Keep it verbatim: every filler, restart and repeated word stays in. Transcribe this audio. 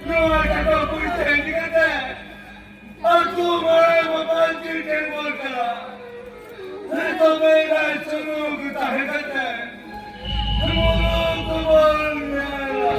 ᱱᱚᱣᱟ ᱴᱟᱠᱟ ᱯᱚᱭᱥᱟ ᱤᱫᱤ ᱠᱟᱛᱮ ᱟᱹᱛᱩ ᱢᱚᱬᱮ ᱢᱟᱯᱟᱱ ᱪᱤᱴᱷᱤ ᱵᱚᱞ ᱠᱟᱱᱟ᱾ ᱱᱤᱛᱚᱜ ᱵᱮᱲᱟ ᱥᱩᱞᱩᱠ ᱛᱟᱦᱮᱸ ᱠᱟᱛᱮ ᱢᱩᱞᱩᱠ ᱵᱚᱱ ᱧᱮᱞᱟ᱾